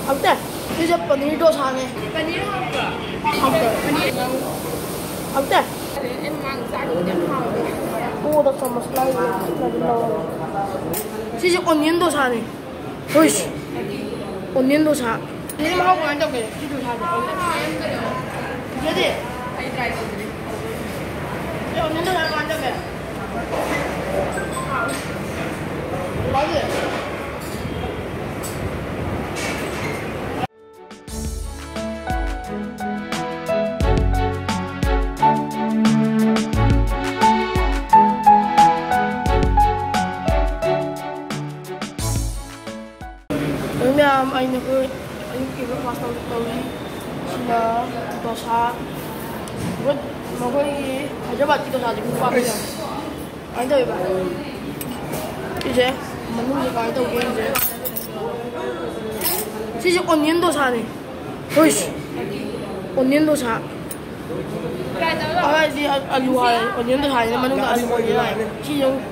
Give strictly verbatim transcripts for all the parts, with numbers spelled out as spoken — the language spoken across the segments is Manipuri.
ꯍꯥꯎꯇꯦ꯫ ꯁꯤꯁꯦ ꯄꯅꯤꯔ ꯗꯣꯁꯥꯅꯦ꯫ ꯄꯅꯤꯔ ꯍꯥꯎꯕ꯭ꯔꯣ? ꯍꯥꯎꯇꯦ꯫ ꯄꯅꯤꯔ ꯍꯥꯎꯕ꯭ꯔꯣ? ꯍꯥꯎꯇꯦ꯫ ꯑꯩꯅ ꯃꯃꯥꯡ ꯆꯥꯈꯤꯕꯗꯣ ꯌꯥꯝ ꯍꯥꯎꯋꯦ꯫ ꯑꯣ, ꯗ ꯆꯥꯃꯁ ꯂꯥꯏ ꯂꯧꯔꯦ꯫ ꯁꯤꯁꯦ ꯑꯣꯅꯤꯌꯟ ꯗꯣꯁꯥꯅꯦ꯫ ꯍꯣꯏꯁ꯫ ꯑꯣꯅꯤꯌꯟ ꯗꯣꯁꯥ꯫ ꯁꯤꯗꯤ ꯃꯍꯥꯎ ꯀꯃꯥꯏꯅ ꯇꯧꯒꯦ? ꯁꯤ ꯗꯣꯁꯥꯁꯦ꯫ ꯁꯤꯗꯤ? ꯁꯤ ꯑꯣꯅꯤꯌꯟ ꯗꯣꯁꯥ ꯀꯃꯥꯏꯅ ꯇꯧꯒꯦ? ꯍꯥꯎꯕ꯭ꯔꯣ? ꯃꯌꯥꯝ, ꯑꯩꯅ ꯑꯩꯈꯣꯏ ꯑꯌꯨꯛꯀꯤ breakfast ꯇꯧ-, ꯇꯧꯔꯤ꯫ ꯁꯤꯅ ꯗꯣꯁꯥ꯫ ꯃꯈꯣꯏ-, ꯃꯈꯣꯏꯒꯤ ꯍꯥꯏꯗ꯭ꯔꯕꯥꯗꯀꯤ ꯗꯣꯁꯥꯁꯦ ꯈꯨꯄꯥꯛ ꯑꯃ ꯌꯥꯎꯋꯦ꯫ ꯀꯃꯥꯏꯅ ꯇꯧꯋꯦꯕ? ꯁꯤꯁꯦ ꯃꯅꯨꯡꯁꯦ ꯀꯃꯥꯏꯅ ꯇꯧꯒꯦ ꯌꯦꯡꯁꯦ꯫ ꯁꯤꯁꯦ ꯑꯣꯅꯤꯌꯟ ꯗꯣꯁꯥꯅꯦ꯫ ꯍꯣꯏꯁ꯫ ꯑꯣꯅꯤꯌꯟ ꯗꯣꯁꯥ꯫ ꯍꯥꯏꯗꯤ ꯑ-, ꯑꯂꯨ ꯍꯥꯏ, ꯑꯣꯅꯤꯌꯟ ꯗꯣꯁꯥꯁꯤꯅ ꯃꯅꯨꯡꯗ ꯑꯂꯨ ꯑꯣꯏꯅ ꯌꯥꯎꯔꯦ꯫ ꯁꯤꯁꯦ ꯑꯃꯨꯛ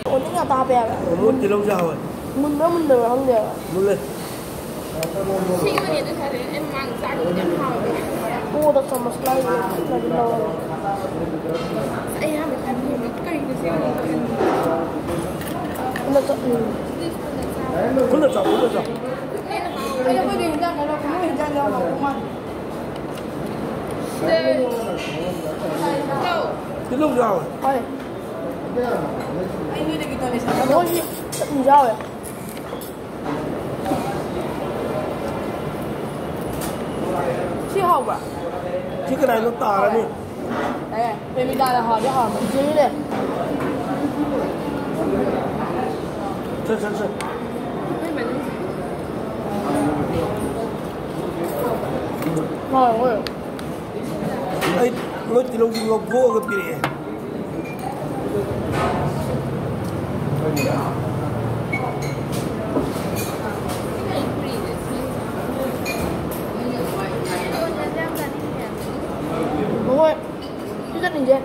ꯑꯣꯅꯤꯌꯟ ꯉꯥꯛꯇ ꯍꯥꯞꯄꯦ ꯍꯥꯏꯕ꯫ ꯃꯣꯏ ꯇꯤꯜꯍꯧ ꯆꯥꯍꯧꯋꯦ꯫ ꯃꯨꯟꯕ꯭ꯔꯥ ꯃꯨꯟꯗꯕ꯭ꯔꯥ ꯈꯪꯗꯦꯕ꯫ ꯃꯨꯜꯂꯦ꯫ ꯁꯤꯒꯤ ꯑꯣꯅꯤꯌꯟ ꯗꯣꯁꯥꯁꯦ ꯑꯩꯅ ꯃꯃꯥꯡ ꯆꯥꯈꯤꯕꯗꯣ ꯌꯥꯝ ꯍꯥꯎꯋꯦ꯫ ꯑꯣ, ꯗ ꯆꯥꯃꯁ ꯂꯥꯏ ꯂꯧꯔꯦ꯫ ꯑꯩ ꯑꯍꯥꯟꯕ ꯆꯥꯅꯤꯡꯉꯦꯕ꯫ ꯀꯩꯅꯣ ꯁꯤ ꯑꯣꯅꯤꯌꯟ ꯗꯣꯁꯥ? ꯈꯨꯠꯅ ꯆꯠ-, ꯎꯝ꯫ ꯈꯨꯠꯅ ꯆꯥꯎ, ꯈꯨꯠꯅ ꯆꯥꯎ꯫ ꯇꯤꯜꯍꯧ ꯌꯥꯎꯋꯦ꯫ ꯍꯣꯏ꯫ ꯃꯣꯏꯒꯤ ꯆꯠꯅꯤ ꯌꯥꯎꯋꯦ꯫ ꯁꯤ ꯍꯥꯎꯕ꯭ꯔꯥ? ꯁꯤ ꯀꯅꯥꯏꯅꯣ ꯇꯥꯔꯅꯤ? ꯑꯦ, ꯄ꯭ꯔꯦꯃꯤꯀꯥꯅ ꯍꯥꯎꯗꯤ ꯍꯥꯎꯔꯝꯃꯅꯤ꯫ ꯁꯤꯅꯦ꯫ ꯁꯦ, ꯁꯦ, ꯁꯦ꯫ ꯍꯥꯎꯋꯦ꯫ ꯑꯩ ꯅꯣꯏ ꯇꯤꯜꯍꯧꯁꯤ ꯉꯧꯊꯣꯛꯑꯒ ꯄꯤꯔꯛꯑꯦ꯫ ꯃꯈꯣꯏ ꯁꯤ ꯆꯠꯅꯤꯁꯦ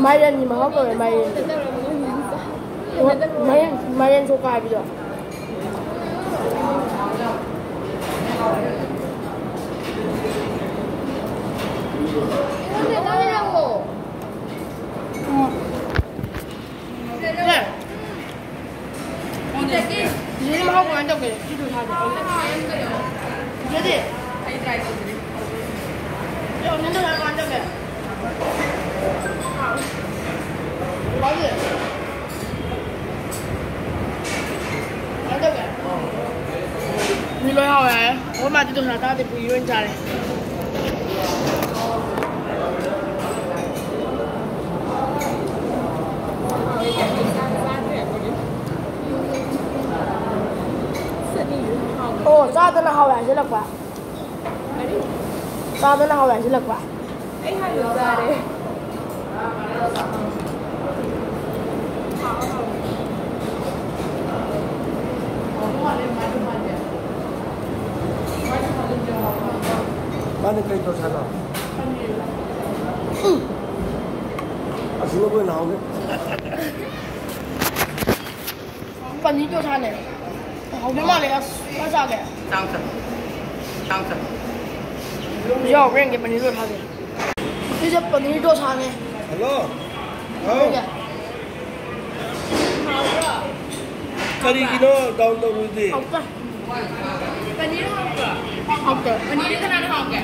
ꯃꯥꯏꯔꯦꯟꯒꯤ ꯃꯍꯥꯎ ꯇꯧꯋꯦ, ꯃꯥꯏꯔꯦꯟ꯫ ꯃꯥꯏꯔꯦꯟ, ꯃꯥꯏꯔꯦꯟ ꯁꯣꯛꯄ ꯍꯥꯏꯕꯗꯣ꯫ ꯎꯝ꯫ ꯁꯦ꯫ ꯁꯤꯗꯤ ꯃꯍꯥꯎ ꯀꯃꯥꯏꯅ ꯇꯧꯒꯦ? ꯁꯤ ꯗꯣꯁꯥꯁꯦ꯫ ꯁꯤꯗꯤ? ꯑꯩ ꯇ꯭ꯔꯥꯏ ꯇꯧꯗ꯭ꯔꯤ꯫ ꯑꯦ, ꯑꯣꯅꯤꯌꯟ ꯗꯣꯁꯥ ꯀꯃꯥꯏꯅ ꯇꯧꯒꯦ? ꯍꯥꯎꯕ꯭ꯔꯣ? ꯃꯤ ꯂꯣꯏ ꯍꯥꯎꯋꯦ ꯍꯥꯏ꯫ ꯑꯩꯈꯣꯏ ꯃꯥꯗꯤ ꯗꯣꯁꯥ ꯆꯥꯗꯦ, ꯄꯨꯔꯤ ꯑꯣꯏꯅ ꯆꯥꯔꯦ꯫ ꯑꯣ, ꯆꯥꯗꯅ ꯍꯥꯎꯋꯦ ꯍꯥꯏꯖꯤꯜꯂꯛꯄ꯫ ꯆꯥꯗꯅ ꯍꯥꯎꯋꯦ ꯍꯥꯏꯖꯤꯜꯂꯛꯄ꯫ ꯑꯩ ꯍꯥꯟꯅ ꯆꯥꯔꯦ꯫ ꯃꯥꯅ ꯀꯩ ꯗꯣꯁꯥꯅꯣ? ꯑꯁꯤꯅ ꯑꯩꯈꯣꯏ ꯅꯍꯥꯟꯒꯤ꯫ ꯄꯅꯤꯔ ꯗꯣꯁꯥꯅꯦ꯫ ꯍꯥꯎꯗꯣꯏ ꯃꯥꯜꯂꯦ, ꯑꯁ, ꯈꯔ ꯆꯥꯒꯦ꯫ ꯆꯥꯡ ꯆꯠ꯫ ꯆꯥꯡ ꯆꯠ꯫ ꯌꯥꯎꯕ꯭ꯔꯥ ꯌꯦꯡꯒꯦ, ꯄꯅꯤꯔ ꯗꯣꯁꯥꯁꯦ꯫ ꯁꯤꯁꯦ ꯄꯅꯤꯔ ꯗꯣꯁꯥꯅꯦ꯫ ꯍꯜꯂꯣ꯫ ꯍꯥꯎ꯫ ꯌꯦꯡꯒꯦ꯫ ꯀꯔꯤꯒꯤꯅꯣ ꯗꯥꯎꯟ ꯇꯧꯔꯨꯗꯤ? ꯍꯥꯎꯇꯦ꯫ ꯄꯅꯤꯔ ꯍꯥꯎꯇ꯭ꯔꯣ? ꯍꯥꯎꯇꯦ꯫ ꯄꯅꯤꯔ ꯀꯅꯥꯅ ꯍꯥꯎꯒꯦ?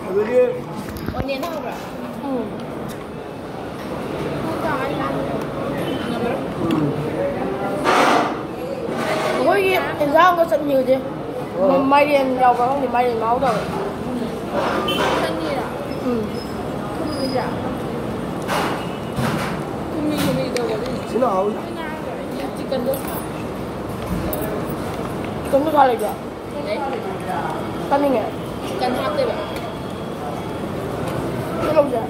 ꯑꯗꯨꯗꯤ ꯑꯣꯅꯤꯌꯟ ꯍꯥꯎꯕ꯭ꯔꯥ? ꯎꯝ꯫ ꯑꯩꯈꯣꯏꯒꯤ ꯏꯟꯖꯥꯡꯒ ꯆꯠꯅꯤꯁꯦ꯫ ꯍꯣꯏ꯫ ꯃꯥꯏꯔꯦꯟ ꯌꯥꯎꯕ꯭ꯔꯥ ꯈꯪꯗꯦ, ꯃꯥꯏꯔꯦꯟ ꯃꯍꯥꯎ ꯇꯧꯋꯦ꯫ ꯆꯠꯅꯤꯔꯥ? ꯎꯝ꯫ ꯊꯨꯝꯃꯤꯔꯥ? ꯊꯨꯝꯃꯤ, ꯊꯨꯝꯃꯤ ꯇꯧꯕ ꯑꯗꯨꯏꯅꯦ꯫ ꯁꯤꯅ ꯍꯥꯎꯋꯤꯗ꯫ ꯆꯤꯛꯀꯟꯗꯣ ꯁꯥ꯫ ꯆꯤꯛꯀꯟꯗꯣ ꯁꯥ ꯂꯩꯕ꯭ꯔꯥ? ꯆꯥꯅꯤꯡꯉꯦ꯫ ꯆꯤꯛꯀꯟ ꯍꯥꯞꯇꯣꯏꯕ꯫ ꯁꯤ ꯂꯧꯁꯦ꯫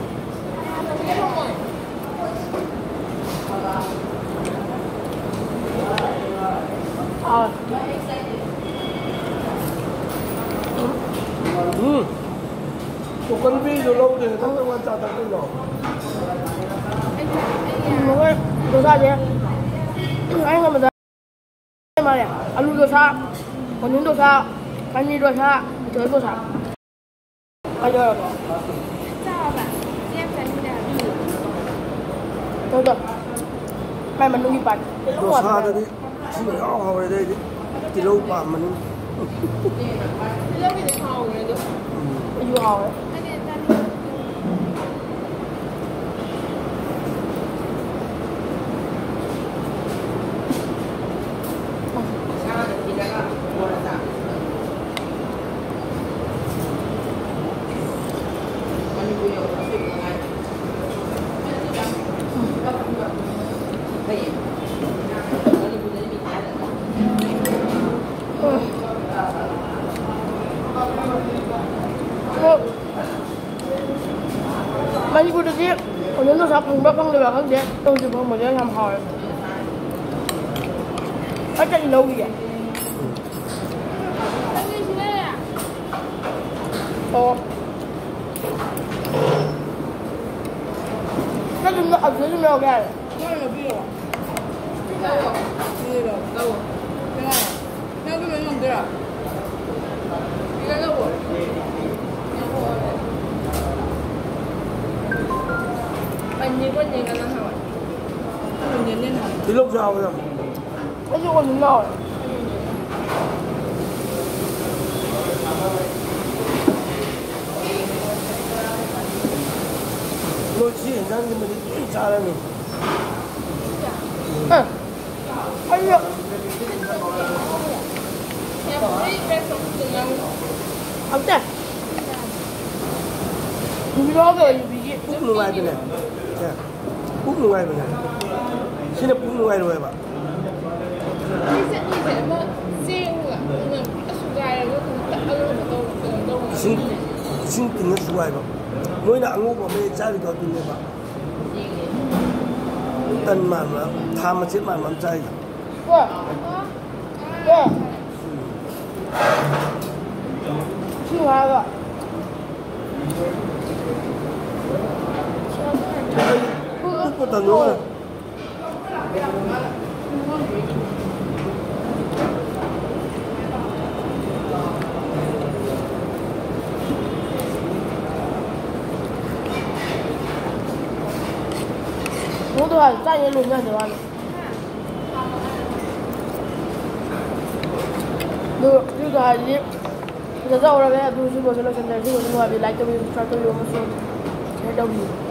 ꯑꯥ꯫ ꯎꯝ꯫ ꯆꯤꯛꯀꯟ ꯄꯤꯁꯇꯨ ꯂꯧꯗꯦ, ꯅꯪ ꯇꯣꯉꯥꯟ ꯆꯥ ꯊꯛꯇꯣꯏꯔꯣ? ꯎꯝ, ꯃꯣꯏ ꯗꯣꯁꯥꯁꯦ ꯑꯩ ꯈꯟꯕꯗ ꯃꯥꯜꯂꯦ꯫ ꯑꯂꯨ ꯗꯣꯁꯥ, ꯑꯣꯅꯤꯌꯟ ꯗꯣꯁꯥ, ꯄꯅꯤꯔ ꯗꯣꯁꯥ, ꯃꯁꯥꯂꯥ ꯗꯣꯁꯥ꯫ ꯀꯩꯗꯧꯔꯒꯦ? ꯆꯥꯎꯕ꯫ ꯆꯦ ꯌꯥꯝ ꯆꯥꯅꯤꯡꯗꯦ ꯍꯥꯏꯕ꯫ ꯇꯧꯗꯣ꯫ ꯃꯥꯏ ꯃꯅꯨꯡꯒꯤ ꯄꯥꯔꯠ꯫ ꯗꯣꯁꯥꯗꯗꯤ ꯁꯤꯅ ꯏꯍꯥꯎ ꯍꯥꯎꯔꯦꯗ ꯑꯩꯗꯤ꯫ ꯇꯤꯜꯍꯧ ꯄꯥꯝꯕꯅꯤꯅ꯫ ꯇꯤꯜꯍꯧꯒꯤꯗꯤ ꯍꯥꯎꯕꯅꯦ ꯑꯗꯣ꯫ ꯑꯩꯁꯨ ꯍꯥꯎꯋꯦ꯫ ꯃꯅꯤꯄꯨꯔꯗꯗꯤ ꯑꯣꯅꯤꯌꯟ ꯗꯣꯁꯥ ꯐꯪꯕ꯭ꯔꯥ ꯐꯪꯗꯕ꯭ꯔꯥ ꯈꯪꯗꯦ꯫ ꯍꯧꯖꯤꯛ ꯐꯪꯕꯁꯦ ꯌꯥꯝ ꯍꯥꯎꯋꯦ꯫ ꯑꯩ ꯀꯔꯤ ꯂꯧꯈꯤꯒꯦ? ꯑꯣ꯫ ꯅꯪ ꯑꯗꯨꯝ, ꯑꯗꯨꯗ ꯑꯗꯨꯝ ꯂꯧꯒꯦ ꯍꯥꯏꯔꯣ? ꯅꯪ ꯂꯧꯕꯤꯔꯣ꯫ ꯁꯤꯗ ꯂꯧ꯫ ꯁꯤꯗ ꯂꯧ꯫ ꯂꯧ꯫ ꯀꯅꯥ? ꯅꯪ ꯑꯗꯨ ꯂꯣꯏ ꯉꯝꯗꯣꯏꯔꯣ? ꯁꯤꯗ ꯂꯧ꯫ ꯑꯅꯤꯒ ꯅꯦꯒ ꯅꯪ ꯍꯥꯏꯔꯣ꯫ ꯇꯤꯜꯍꯧ ꯆꯥꯕꯗ꯫ ꯑꯩꯁꯨ ꯑꯣꯅꯤꯌꯟ ꯂꯧꯔꯦ꯫ ꯃꯣꯏ ꯁꯤ ꯌꯦꯟꯖꯥꯡꯁꯤꯃꯗꯤ ꯂꯣꯏ ꯆꯥꯔꯅꯤ꯫ ꯑ, ꯑꯩꯁꯨ꯫ ꯍꯥꯎꯇꯦ꯫ ꯌꯨꯕꯤ ꯂꯧꯔꯒ ꯌꯨꯕꯤꯒꯤ꯫ ꯄꯨꯛ ꯅꯨꯡꯉꯥꯏꯕꯅꯦ꯫ ꯁꯦ꯫ ꯄꯨꯛ ꯅꯨꯡꯉꯥꯏꯕꯅꯦ꯫ ꯁꯤꯅ ꯄꯨꯛ ꯅꯨꯡꯉꯥꯏꯔꯣꯏꯕ꯫ ꯆꯠꯅꯤꯁꯦ ꯑꯃ ꯆꯦꯡꯒ ꯑꯗꯨꯅ ꯄꯨꯔꯥ ꯁꯨꯒꯥꯏꯔꯒ ꯀꯩꯅꯣ ꯇꯛꯑꯒ ꯀꯩꯅꯣ ꯇꯧ-, ꯀꯩꯅꯣ ꯇꯧꯕꯅꯦ꯫ ꯏꯁꯤꯡ, ꯏꯁꯤꯡ ꯇꯤꯡꯉ ꯁꯨꯒꯥꯏꯕ꯫ ꯃꯣꯏꯅ ꯑꯉꯧꯕ ꯑꯃ ꯍꯦꯛ ꯆꯥꯔꯤꯗꯣ ꯑꯗꯨꯅꯦꯕ꯫ ꯇꯟ ꯃꯥꯟꯕ, ꯊꯥ ꯃꯆꯦꯠ ꯃꯥꯟꯕ ꯑꯃ ꯆꯥꯔꯤꯗꯣ꯫ ꯀꯣ? ꯀꯣ? ꯏꯁꯤꯡ ꯍꯥꯏꯔꯒ꯫ ꯄꯨꯛ ꯄꯨꯛ ꯇꯟꯗ꯭ꯔꯣ? ꯆꯥꯛ ꯌꯦꯟ ꯂꯣꯏ ꯌꯥꯗꯦ ꯋꯥꯅꯤ꯫ ꯑꯗꯨ ꯁꯤꯗ ꯍꯥꯏꯗꯤ ꯐꯖꯍꯧꯔꯒꯦ꯫ ꯑꯗꯨ ꯁꯤꯕꯨꯁꯨ ꯂꯣꯏꯁꯤꯟꯖꯔꯦ꯫ ꯁꯤꯕꯨꯁꯨ ꯅꯨꯡꯉꯥꯏꯕꯤ ꯂꯥꯏꯛ ꯇꯧꯕꯤꯌꯨ, ꯁꯕꯁꯀ꯭ꯔꯥꯏꯕ ꯇꯧꯕꯤꯌꯨ ꯑꯃꯁꯨꯡ ꯁꯤꯌꯔ ꯇꯧꯕꯤꯌꯨ꯫